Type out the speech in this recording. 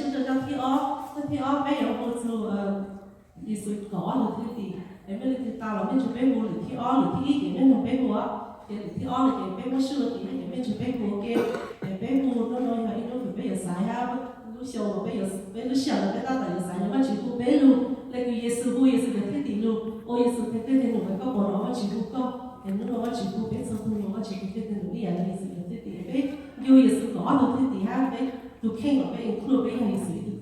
Sib ntsug zaj thib ob, zaj thib ob peb yuav hu txug Yexus kaum ob tug thwj tim. Es mej leej twg tau los mej ntsug peb hu lwm thib ob, lwm thib ib ces mej nug peb hu, ces lwm thib ob no ces peb muab sib ua tim no ces mej ntsug peb hu ua ke. Es peb hu hnub no yog ib hnub kws peb yuav xaiv hab lub xyoo, peb lub sij hawm no peb tab tom yuav xaiv yog Vajtswv hu peb lug, le kws Yexus hu Yexus cov thwj tim lug, ua Yexus tej tej num, koj puas nov Vajtswv hu koj? Es hnub no Vajtswv hu peb txhua tug nov Vajtswv tej tej num ib yam le Yexus cov thwj tim. Peb ncu Yexus kaum ob tug thwj tim hab peb tus kheej los peb include peb yog Yexus ib tug